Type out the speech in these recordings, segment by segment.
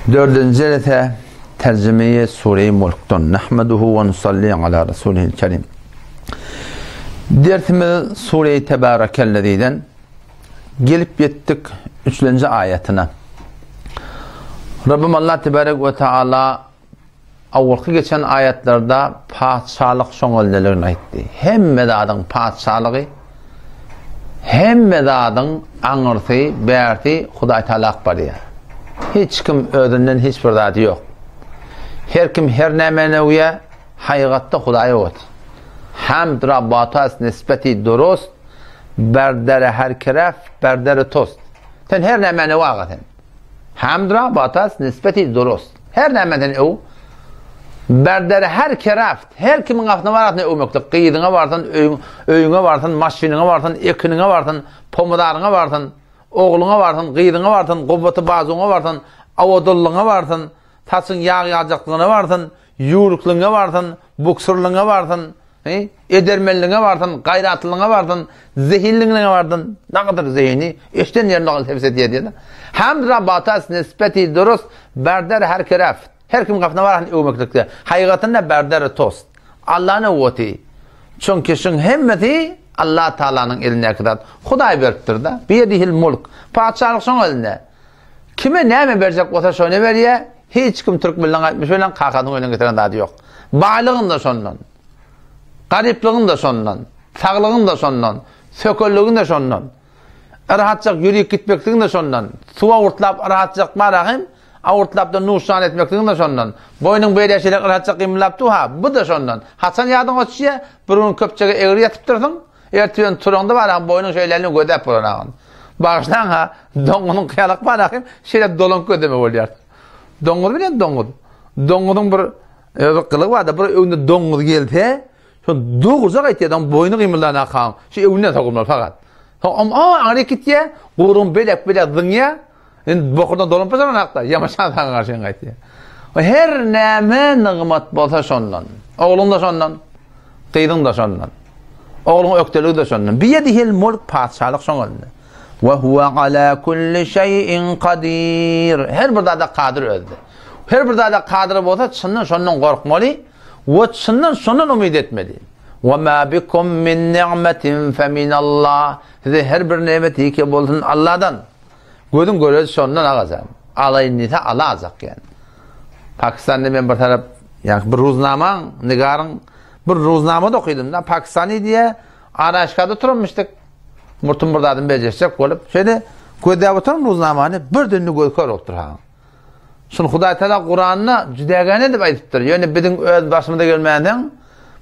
Dördünji jelese terjimeyi Sure-i Mulkdan. Nahmeduhu we nusalli ala Rasulihil Kerim. Dersimiz Sure-i Tebarekelleziden gelip ýetdik üçlenji aýatyna. Rabbim Allah Tebarek we Taala Owalky geçen aýatlarda patyşalyk şoň eldeligini aýtdy. Hemme zadyň patyşalygy, hemme zadyň aňyrsy, bärsi Hudaý Taala alyp barýar. Hiç kim özünden hiç bir zady ýok. Her kim her nämäni öwýär, haýygatda Hudaý öwet. Hamd ra batas nisbeti durust, berdere her keref, berdere tost. Sen her nämäni öw aga sen. Hamd ra batas nisbeti durust. Her nämeden öw. Berdere her keraft, her kimiň gapysyna barasyn öwmeklik. Gyzyňa barsyn, öýüň, öýüňe barsyn, maşynyňa barsyn, ekiniňe barsyn, pomudaryňa barsyn, ogluňa barsyn, gyzyňa barsyn, gubbaty bazuňa barsyn, awadyllygyňa barsyn, saçyň ýag ýajaklygyna barsyn, ýüwrükligiňe barsyn, buksyrlygyňa barsyn, He? Edermenligiňe barsyn, gaýratlylygyňa barsyn, zehinligiňe barsyn. Nagadyr zehini, eşden ýerinde ol tebs edýär diýdi. Hamd rabatas nisbeti durust berder her keref. Her kim gapyna baran öwmeklikde. Haýgatynda berder tost. Allanyň öwgüsi. Çünki şuň hemmesi Allah Taalanyň elindäki zat. Hudaý beripdir-de. Biyedihil mulk. Patyşalyk şoň elinde. Kime näme berjek bolsa şony berýär. Hiç kim türkmenleň aýtmyş bilen kakasynyň öýünden getiren zady ýok. Baýlygyň-da şondan. Garyplygyň-da şondan. Saglygyň-da şondan. Sökelligiň-de şondan. Rahatjak ýörüp gitmekligiň-de şondan. Suwa gurtlap rahatjak barahym, awurtlap-da nuşjan etmekligiň-de şondan. Boýnuň beýle şeýle rahatjak gymyldap dur-ha, bu-da şondan. Haçan ýadyňa düşýär? Bir gün köpçege egri ýatypdyrsyň. Ertirden turaňda baragyn boýnuň şeýleligini gözäp bolanagyn. Bagyşlaň-ha, doňňuzyň kyýalak baragyn şeýle dolanyp gözleme bolýar. Doňňuz bilen doňňuz. Doňňuzyň bir özi gylygy bar-da, bir öňünde doňňuz gelse, şo dogurjak aýtýar, oň boýny gymyldanakaň, şu öňünden sogulmaly fakat. Soň om a aňryk gitýär, guruny belek-belek zyňýar, Indi bokurdan dolanyp başaranakda, ýamaşan saňa garşy gaýtýar. Her näme nygmat bolsa şondan. Ogluň da şondan, gyzyň da şondan. Ogluň ökdeligi de şondan. Biyedihil mulk patyşalyk şoň elinde. Ve huve ala kulli şeyin kadir. Her bir zada kadyr özde. Her bir zada kadyr bolsa çyndan şondan gorkmaly we çyndan şondan umyt etmeli. Ve ma bikum min ni'metin fe min Allah. Size her bir nimet ýeke bolsun Allahdan. Gözüň görezi şondan agajan. Alaýyn diýse alajak ýani. Pakistanda men bir tarap, ýa bir ruznamaň, nigaryň bir ruznamada okydym da, Pakistany diýe araşkada oturanmyşdyk. Murtum bir zadyny bejerjek bolup, şeýle gözläp oturan ruznamany bir dünni göz kör bolupdyr ha. Şuny Hudaý Taala Kuranda jüdägäne edip aýdypdyr. Ýöne biziň öz başymyza gelmänsoň,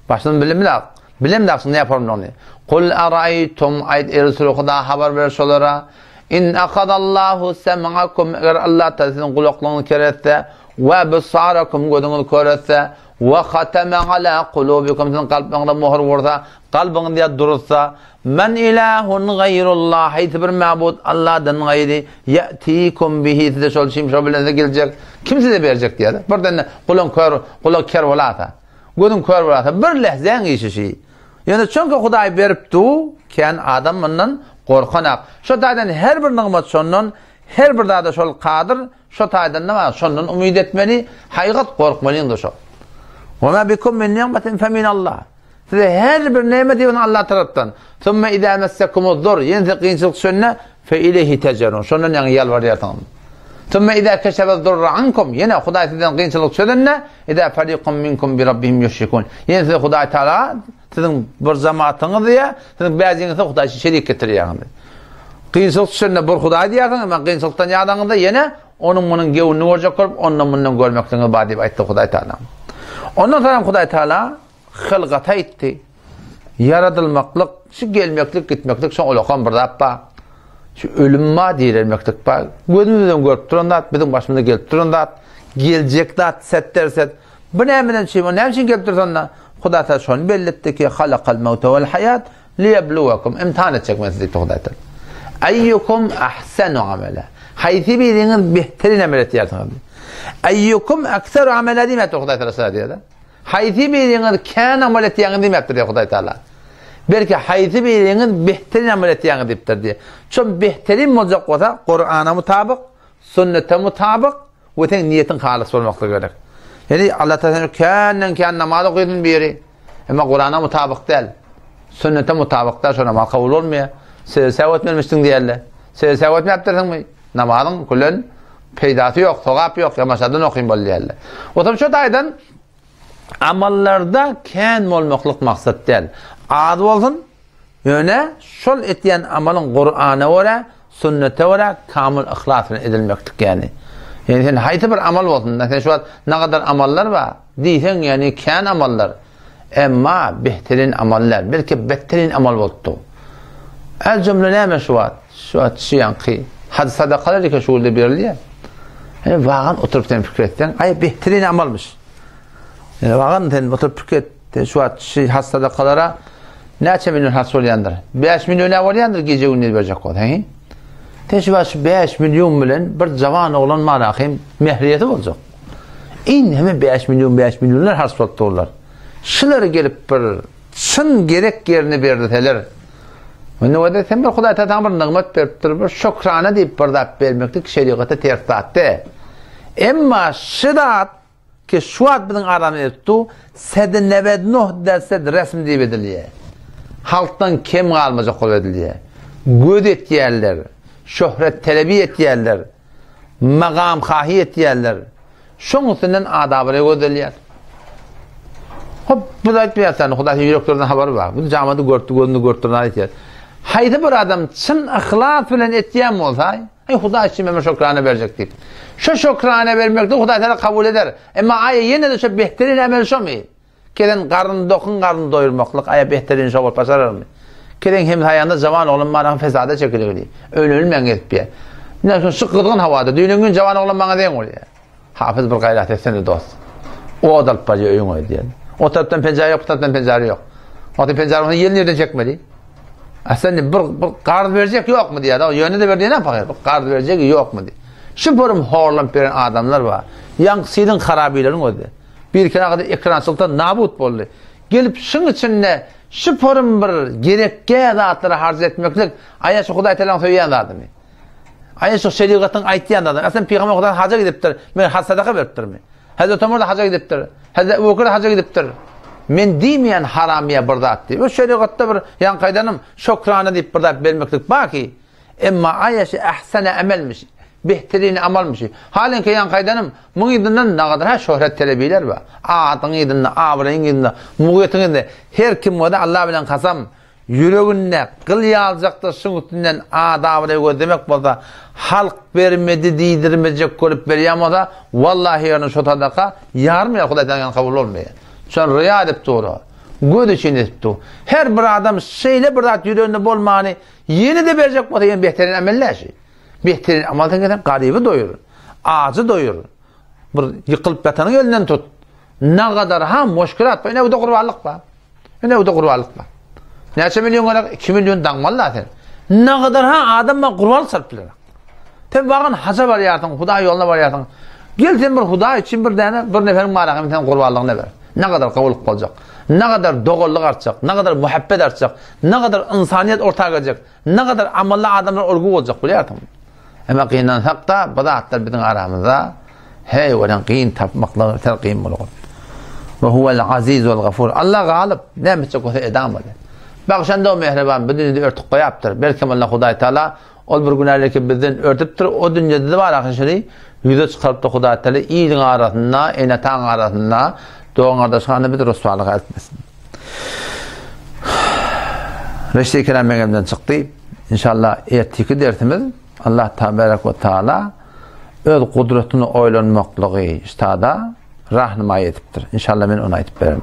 başymyz bilemizok. Bilemzok şuny näme forumlygyny. Kul araýtum aýt eý Resul Huda habar ber şolara. In akadallahu sem'akum eger Allah Taala siziň gulaklygyňyzy ker etse we absarakum gözüňizi kör etse we hateme ala kulubikum siziň kalbyňyza möhür ursa kalbyňyzy ýa duruzsa Men ilahun gaýrullah haýsy bir mabud Allahdan gaýry ýatikum bihi size şol şimşo bilen size geljek kim size berjek diýýär. Birden gulaň kör gulak ker bolasa gözüň kör bolasa bir lehzäň işi şi. Ýöne çünki Hudaý berip du kän adam mundan gorkanak. Şo taýdan her bir nygmat şondan her bir zada şol kadyr şo taýdan nima şondan umyt etmeli haýgat gorkmalyň-da şo. Wa ma bikum min ni'metin fe min Allah. Size her bir nemet ýöne Allah tarapdan. Summa iza messekumuz-dur, ýene size kynçylyk düşende, fe ileyhi tejerun, şondan ýaňy ýalbarýarsyňyz. Summa iza keşefez-durra ankum, ýene Hudaý sizden kynçylyk çözende, iza farikum minkum bi rabbihim ýüşrikun. Ýene size Hudaý Taala siziň bir jematyňyz diýýär, siziň bäziňizi Hudaý şerik getirýäňiz. Kynçylyk düşende bir Hudaý diýýärsiňiz, emma kynçylykdan ýadanyňyzda ýene onuň munuň göwnüni görjek bolup, ondan mundan görmekligiňiz bar diýip aýtdy Hudaý Taala. Ondan soň Hudaý Taala Hylgat aýtdy. Ýaradylmaklyk, şu gelmeklik, gitmeklik şoň ulakan bir zat bar. Şu ölüm bar, direlmeklik bar. Gözümiz bilen görüp duran zat, biziň başymyza gelip duran zat, geljek zat, setder-set. Bu nämeden üçin, o näme üçin gelip dur sonda? Hudaý Taala şony belli etdi ki, halakal mewte vel hayat liyebluwekum. Imtihan etjek men sizi diýdi Hudaý Taala. Eyyukum ahsanu amala. Haýsy biriňiz behterin amel etýärsiňiz? Eyyukum ekseru amala diýmedi Hudaý Taala şeýle diýdi. Haýsy biriňiz kän amal etýäňiz diýmepdir diýýär Hudaý Taala. Belki haýsy biriňiz behterin amal etýäňiz diýipdir diýýär. Şo behterin boljak bolsa, Kur'ana mutabyk, sünnete mutabyk. we seň niýetiň halys bolmaklygy gerek. Ýani Allah Taala känden kän namaz okysyn biri, emma Kurana mutabyk däl. Sünnete mutabyk däl, şo namaz kabul bolmaýar. Sen säw etmemişdiň diýerler. Sen säw etmäpdirsiňmi? Namazyň külen peýdasy ýok, sogap ýok, ýamaşadan okyn bol diýerler. Otam şo taýdan amallarda kän bolmaklyk maksat däl. Az bolsun, Ýöne şol etýän amalyň Kurana görä, sünnete görä kamyl yhlas bilen edilmeklik ýagny. Ýagny sen haýsy bir amal bolsun, sen şu wagt nagadar amallar bar diýseň, ýagny kän amallar. Emma behterin amal däl, belki betterin amal bolupdy. El jümle näme şu wagt? Şu wagt şu ýanky haj sadakalar eke şu günde berilýär. Ýani wagan oturyp sen pikir etseň, aý behterin amalmyş. Ýani wagan sen oturyp pikir et, sen şu wagt şu haj sadakalara näçe million harç bolýandyr? 5 million näme bolýandyr gije-gündiz berjek bolsa, he? Sen şu wagt şu 5 million bilen bir jawan oglan marahym mehriyeti boljak. Indi hem 5 million 5 millionlar harç bolup durlar. Şular gelip bir çyn gerek ýerine berseler. Indi wada sen bir Hudaý taala bir nygmat beripdir, bir şokrana diýip bir zat bermeklik şerigatda ters zat däl. Emma şu zat Ki şu wagt biziň aramyzda edip dur, sed nebed nuh dersed resm diýip edilýär. Halkdan kem galmajak bolup edilýär. Göz etýärler, şöhret talebi etýärler, magamhahi etýärler. Şoň üstünden adabyra gözelýär. Hop, biz aýtmaýarys ýani, Hudaýyň ýüreklerden habary bar. Biz jamady görüpdi, gözüni görüpdi, aýtýar. Haýsy bir adam çyn yhlas bilen etýän bolsa, Eý, Hudaý üçin men şokrana berjek diýip. Şo şokrana bermekde Hudaý Taala kabul eder. Emma aýa ýene-de şo behterin emel şomy? Keren garyn dokun garyn doýurmaklyk aýa behterin şo bolup başararmy? Keren hem saýanda jawan oglan baraň fesada çekiligini. Ölülmän gezip ýa. Näme şu gyzgyn hawada düýnen gün jawan oglan maňa deň bolýar. Hafyz bir gaýrat etsene dost. Od alyp barýar öýüňe diýen. O tarapdan penjere ýok, bu tarapdan penjere ýok. O tarapdan penjere bolsa ýel nirden çekmeli? A sen bir, bir garz berjek ýokmy diýýär. Ýöne de ber diýen pahyr. Bir garz berjek ýokmy diýýär. Şu borum horlanyp beren adamlar bar. Ýaňky siziň harabileriň özi. Bir kenarda ekrançylykda nabut boldy. Gelip şuň içinde şu porum bir gerekge zatlary harç etmeklik aýa şu Hudaý Taalanyň söýýän zadymy? Aýa şu şerigatyň aýtýan zady. Aslynda pygamber Hudaý haja gidipdir. Men haj sadaka beripdirmi? Hazreti Omar da haja gidipdir. Hazreti Ebu Bekir haja gidipdir. Men diýmeýän haram ýa bir zat diýip. O şerigatda bir ýaňky aýdanym şokrana diýip bir zat bermeklik bar ki, emma aýa şu ahsana amelmiş. Behterin amalmış. Halinki ýaňky aýdanym muň yzyndan nagadar ha şöhret telebiler bar. Adyň yzynda, abraýyň yzynda, mugyýetiň yzynda her kim bolsa Allah bilen kasam Ýüreginde gyl ýaljakda şuň üstünden adabyny gözlemek bolsa, halk bermedi diýdirmejek bolup berýän bolsa, wallahi ýöne şo sadaka ýarym ýa Hudaý taňňyň kabul bolmaýar. Şony ryýa edip dur. Göz üçin edip dur. Her bir adam şeýle bir zat ýüreginde bolmany ýene-de berjek bolsa ýene beterin amel däl şi. Beterin amal sen gelen garyby doýur. Ajy doýur. Bir ýykylyp ýatanyň elinden tut. Nagadar ha muşkilat bar. Ine bu gurbanlyk bar. Ine bu gurbanlyk bar. Näçe million gerek? 2 million daňmaly da sen. Nagadar ha adam bar gurbanlyk salyp biler. Sen bagan haja barýarsyň, Hudaý ýoluna barýarsyň. Gel sen bir Hudaý üçin bir däne bir neferiň bar hem sen gurbanlygyny ber. Nagadar gowulyk boljak. Nagadar doganlyk artjak, nagadar muhabbet artjak, nagadar ynsanyýet orta geljek, nagadar amally adamlar olgu boljak bilýärsiň. Emma gynansak-da, bu zatlar biziň aramyzda heý welin kyn tapmaklygy beter kyn bolgur. We huwel aziz wel gafur. Allah galyp, näme etjek bolsa edam bolýar. Bagşanda o mähriban bu dünýede örtük goýapdyr. Belkem Allah Hudaý Taala ol bir günäleri bizden örtüpdir. O dünýede-de bar ahyr şony ýüze çykarypdyr Hudaý Taala iliň arasynda, ene-ataň arasynda, dogan-gardaşyň arasynda bizi ryswalyga eltmesin. Reşte kelam meňemden çykdy. Inşallah ertiki dersimiz Allah tabarak we taala öz gudratyny oýlanmaklygy ştada rahnymaý edipdir. Inşallah men ony aýdyp bererin.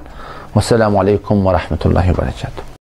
Wassalamu aleýkum we rahmetullahi we berekatuh.